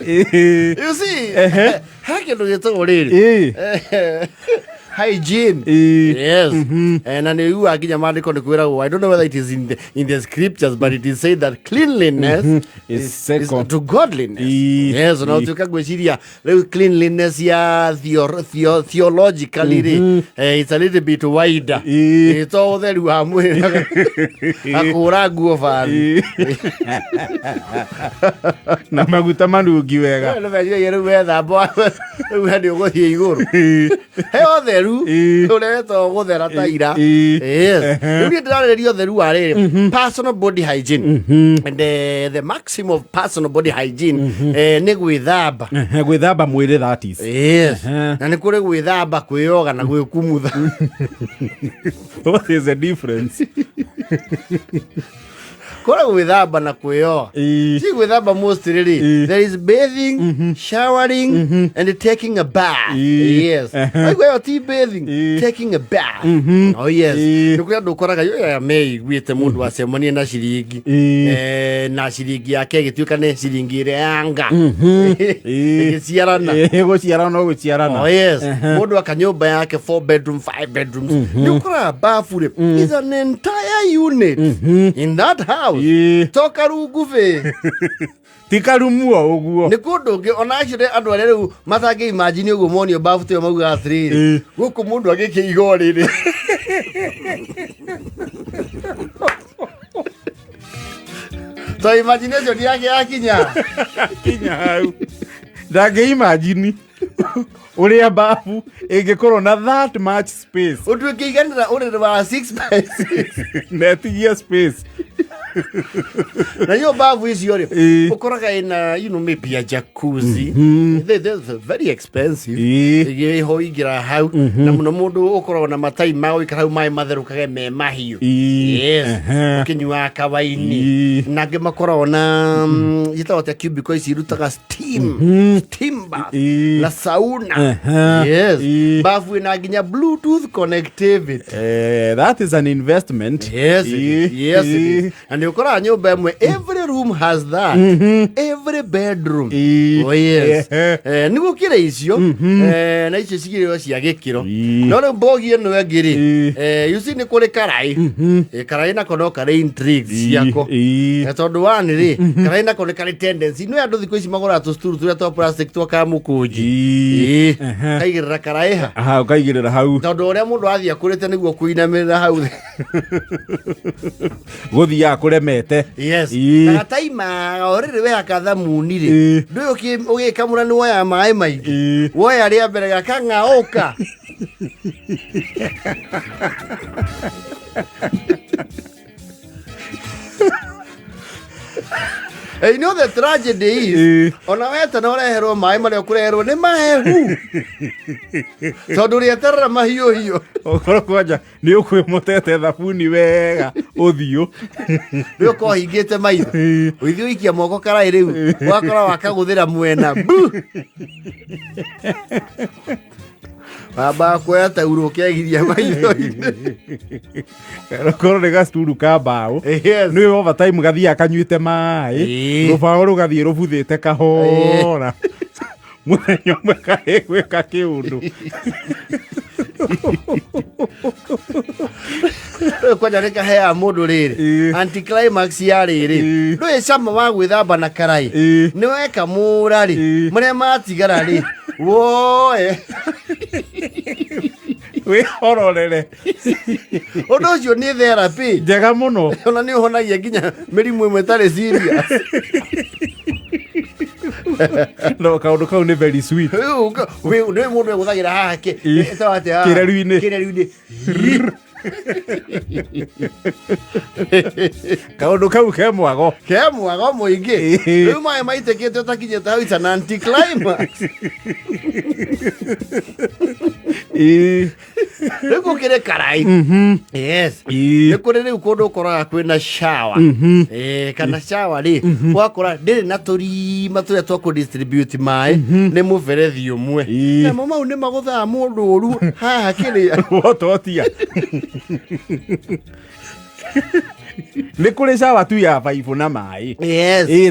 You see, he kĩndũ gĩtagwo rĩrĩ hygiene. Yes. Na nĩ ũiguaga nginya maandĩko nĩ kwĩragwo, I don't know whether it is in the scriptures, but it is said that cleanliness Is second. to godliness. Yes, na ũtuĩka ngwĩciria rĩu cleanliness ya theologically rĩ, it's a little bit wider. To ũtheru wa mwĩrĩ na kũhũra nguo bathi. Na maguta manungi wega. Nĩ meciragia rĩu wethamba rĩu we nĩ ũgũthiĩ igũrũ. He ũtheru ũrĩa wetagwo gũthera ta ira. Yes. Rĩu niĩ ndĩrarĩrĩria ũtheru wa rĩrĩ, personal body hygiene, and the maximum of personal body hygiene nĩ gwĩthamba. Gwĩthamba mwĩrĩ, that is. Yes. Na nĩ kũrĩ gwĩthamba, kwĩyoga na gwĩkumutha. What is the difference? Kũrĩ gwĩthamba na kwĩyoga. Si gwĩthamba mostly rĩ, there is bathing, showering and taking a bath. Yes. Aigua ĩyo ti bathing, taking a bath. Oh yes. Nĩ kũrĩ andũ ũkoraga yo ya meiguĩte mũndũ acemanie na ciringi. Na ciringi yake ĩgĩtuĩka nĩ ciringi ĩrĩa yanga ĩgĩciarana. Gũciarana no gũciarana. Oh yes. Mũndũ aka nyũmba yake four bedroom, five bedrooms. Nĩ ũkoraga bafu rĩ is an entire unit in that house. To karungu bĩ. Ti karumuo ũguo. Nĩ kũndũ ũngĩ ona actually andũ arĩa rĩu matangĩ imagine ũguo monio bafu tĩyo maugaga atĩrĩrĩ, gũkũ mũndũ agĩkĩiga ũrĩrĩ. To imagination yake yakinya. Kinya hau ndangĩ imagine ũrĩa bafu ĩngĩkorwo na that much space. Ũtuĩke iganĩra ũrĩrĩ wa 6 by 6. Na ĩtigie space. Na hiyo bavu icio rĩ, ũkoraga ĩna maybe a jacuzzi. They're very expensive. Ĩho ingĩra hau na mũno mũndũ ũkoragwo na matai ma gũikara hau maĩ matherũkage me mahiũ. Yes. Ũkĩnyuaga kawaini. Na angĩ makoragwo na gĩtagwo atĩa, cubicle ici irutaga steam, steam bath na sauna. Yes. Bafu ĩna nginya Bluetooth connectivity. That is an investment. Yes, it is. Yes, it is. Na nĩ ũkoraga nyũmba ĩmwe every room has that. Every bedroom. Oh yes. Nĩ gũkĩrĩ icio na icio cigĩrĩrwo cia gĩkĩro. No rĩu mbogi ĩno ĩngĩ rĩ, you see nĩ kũrĩ karaĩ. Karaĩ nako no karĩ intrigues ciako. Tondũ one rĩ, karaĩ nako nĩ karĩ tendency. No andũ thikũ ici magũraga tũsturu tũrĩa twa plastic twa kamũkũnji. Kaigĩrĩra karaĩ ha. Aha, ũkaigĩrĩra hau. Tondũ ũrĩa mũndũ athiĩ akũrĩte nĩguo kũinamĩrĩra hau thĩ. Gũthiaga kũremete. Yes. Na gataima o rĩrĩ wehaka thamuni rĩ, ndũĩ ũgĩkamũra nĩ woya maĩ maingĩ. Woya rĩa mbere gakang'aũka. And you know the tragedy is, ona weta na ũreherwo maĩ marĩa ũkũreherwo nĩ mahehu tondũ rĩeterera mahiũhiũ. Ũkorwo kwanja nĩ ũkwĩmotete thabuni wega ũthiũ. Rĩu ũkorwo hingĩte maitho ũithiĩ ũikia moko karaĩ rĩu ũgakora wakagũthĩra mwena bu wambaga kuoya tauro ũkegiria maitho-inĩ. Korwo nĩ gacuru ka mbaũ. Nĩ overtime gathiaga kanyuĩte maĩ. Rũbaũ rũgathiĩ rũbuthĩte kahora, mũthenya ũmwe karĩgwĩka kĩũndũ. Rĩu kwanja nĩ kaheaga mũndũ rĩrĩ anticlimax ya rĩrĩ. Ndũĩ cama wa gwĩthamba na karaĩ. Nĩ weka mũra rĩ, marĩa matigara rĩ, woe wĩhororere. Ũndũ ũcio nĩ therapy njega mũno. Ona nĩ ũhonagia nginya mĩrimũ ĩmwe ĩtarĩ serious. No kaũndũ kau nĩ very sweet. Rĩu nĩ mũndũ egũthagĩra haha ĩtagwo atĩa haha? Kĩreru-inĩ. Kĩreru-inĩ. Kaũndũ kau ke mwago. Ke mwago mũingĩ. Rĩu maĩ maitĩkĩte ũtakinyĩte hau, it's an anticlimax. Rĩu gũkĩrĩ karai. Yes. Nĩ kũrĩ rĩu kũndũ ũkoraga kwĩna shower. Kana shower rĩ, ũgakora ndĩrĩ na tũrima tũrĩa twa kũ-distribute maĩ, nĩ mũberethi ũmwe. Namo mau nĩ magũthaga mũndũ ũru haha kĩrĩa. Wototia. Nĩ kũrĩ shower tu ya baibũ na maĩ. Yes. Ĩ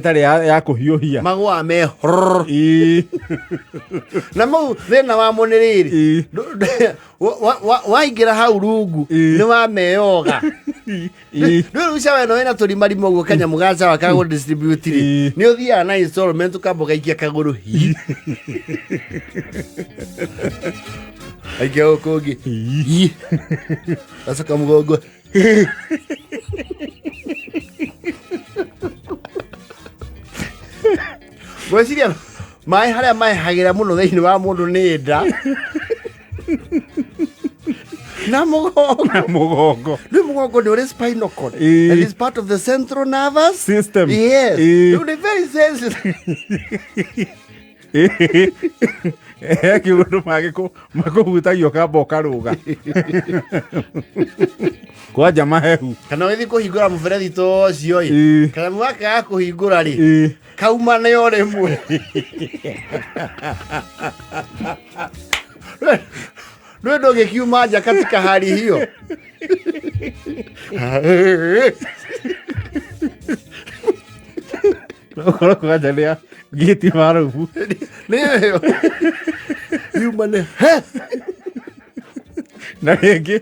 ĩtarĩ ya kũhiũhia. Magũa me horr. Ĩ. Na mau thĩna wamo nĩ rĩrĩ, Ĩ. waingĩra hau rungu Ĩ. nĩ wameyoga. Ĩ. Rĩu shower ĩno ĩna tũrimarima ũguo kanyamũ ga shower ka gũ distribute rĩ, Ĩ. nĩ ũthiaga na installment ũkamba ũgaikia kagũrũ hi aikia gũkũ ũngĩ hi, gacoka mũgongo. Ngwĩciria maĩ harĩa mahehagĩra mũno thĩinĩ wa mũndũ nĩ nda na mũgongo. Na mũgongo. Rĩu mũgongo nĩ ũrĩ spinal cord Ĩĩ. and it's part of the central nervous System. Yes. Ĩĩ. Rĩu nĩ very sensitive. He kĩũndũ makũhutagia ũkamba ũkarũga kwanja mahehu. Kana ũgĩthiĩ kũhingũra mũberethi ta ũcio ĩ, Ĩĩ. kanyamũ gaka ga kũhingũra rĩ, Ĩĩ. kauma nĩ o rĩmwe rwĩ ndũngĩkiuma nja katika hali hiyo. Ũkorwo kwanja nĩ ya gĩti marubu. Nĩ yuma nĩ he. Na rĩngĩ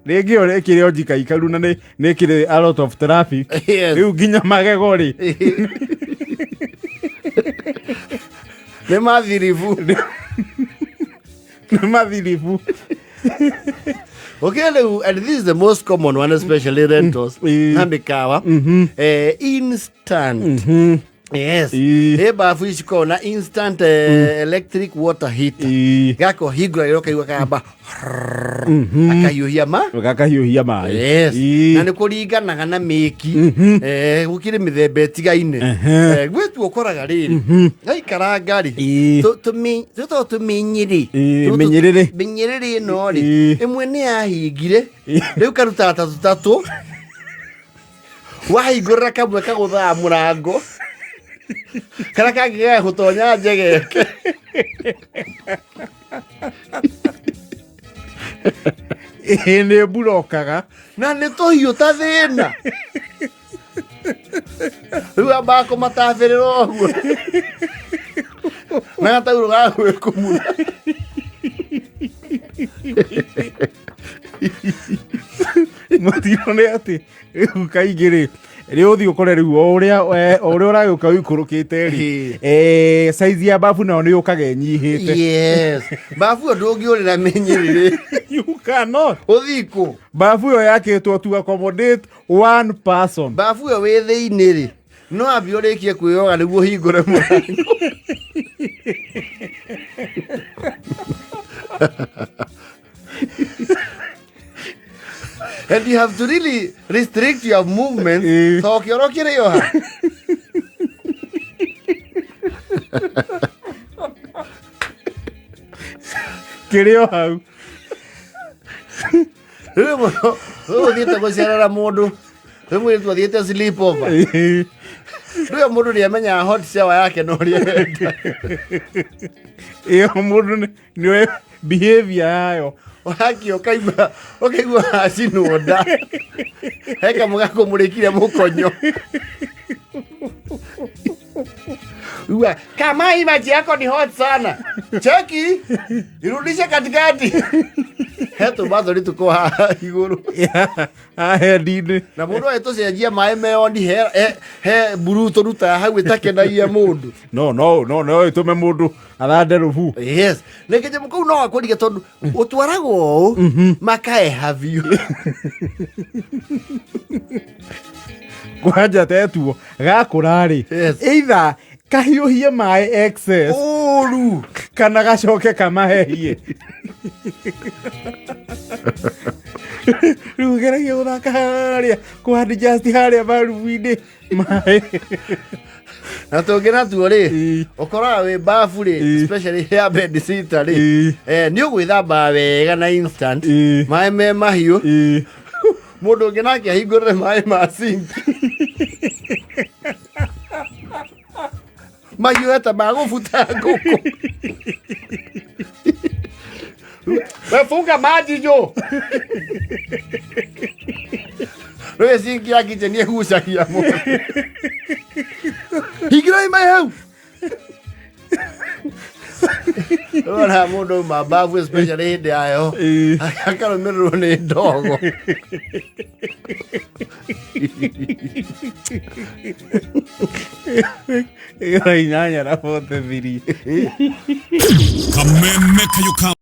ĩyo ĩkĩrĩ o njika ikaru na nĩ ĩkĩrĩ a lot of traffic. Yes. Rĩu nginya magego rĩ, Nĩ mathiribu. Nĩ mathiribu. Okay, rĩu, and this is the most common one, especially rentals na mĩkawa, instant. Yes. Ĩ babu ici koragwo na instant electric water heater. Gako hingũra rĩrĩa ũkaigua kamba akahiũhia ma Gakahiũhia maĩ. Yes. Na nĩ kũringanaga na mĩki. Gũkĩrĩ mĩthemba ĩtigaine. Gwĩtu ũkoraga rĩrĩ gaikaranga rĩ, tũtoo tũmĩnyĩrĩ. Mĩnyĩrĩrĩ. Mĩnyĩrĩrĩ ĩno rĩ, ĩmwe nĩ yahingire, rĩu karutaga tatũ tatũ, wahingũrĩra kamwe kagũthaga mũrango, karĩa kangĩ gagũtonya njegeke. Ĩ nĩ mburokaga. Na nĩ tũhiũ ta thĩna, rĩu ambaga kũmatabĩrĩra ũguo na gataurũ ga gwĩkumuna. Mũtino nĩ atĩ rĩu kaingĩ rĩ rĩ ũthiĩ ũkore rĩu o ũrĩa ũragĩũka ũikũrũkĩte rĩ, size ya babu nayo nĩ yũkaga ĩnyihĩte. Yes, babu ĩyo ndũngĩũrĩra mĩnyĩrĩrĩ. You cannot. Ũthiĩ kũ? Babu ĩyo yakĩtwo to accommodate one person. Babu ĩyo wĩ thĩinĩ rĩ, no ambie ũrĩkie kwĩyoga nĩguo ũhingũre mũrango. And you have to really restrict your movement to kĩoro kĩrĩ oha. Kĩrĩ o hau. Rĩu mũno rĩu ũthiĩte gũcerera mũndũ, rĩu mũirĩtu athiĩte sleep over, rĩu mũndũ nĩ amenyaga hot shower yake na ũrĩa enda. Ĩyo mũndũ nĩoĩ behavior yayo. Ũrakia ũkaigua ũkaigua acinwo nda, he kamwe gakũmũrĩkire mũkonyo. Ua, kama hii maji yako ni hot sana, cheki irudishe katikati, he tũbathori tũko haha igũrũ. Ahendi-inĩ. Na mũndũ agĩtũcenjia maĩ meoni he mburu tũrutaga hau ĩtakenagia mũndũ. No ĩtũme mũndũ athande rũbu. Yes, na kĩnyamũ kau no akũrige tondũ ũtwaragwo ũũ makaeha biũ. Kwanja tetuo gakũra rĩ, either kahiũhie maĩ excess ũru kana gacoke kamahehie. Rĩu geragia gũthaka harĩa kũ adjust harĩa barubu-inĩ maĩ. Na tũngĩ natuo rĩ, ũkoraga wĩ babu rĩ, especially ya bed sitter rĩ, nĩ ũgwĩthamba wega na instant, maĩ me mahiũ, mũndũ ũngĩ nake ahingũrĩre maĩ ma sink mahiũhe ta magũbuta ngũkũ. We funga maji jo. Rĩu sinki ya kitchen ĩgucagia mũno. Hingĩrai maĩ hau. Ũrona mũndũ auma bafu especially hĩndĩ ya heho akarũmĩrĩrwo nĩ ndogo. Thaa 8:43. Kameme kayo ka.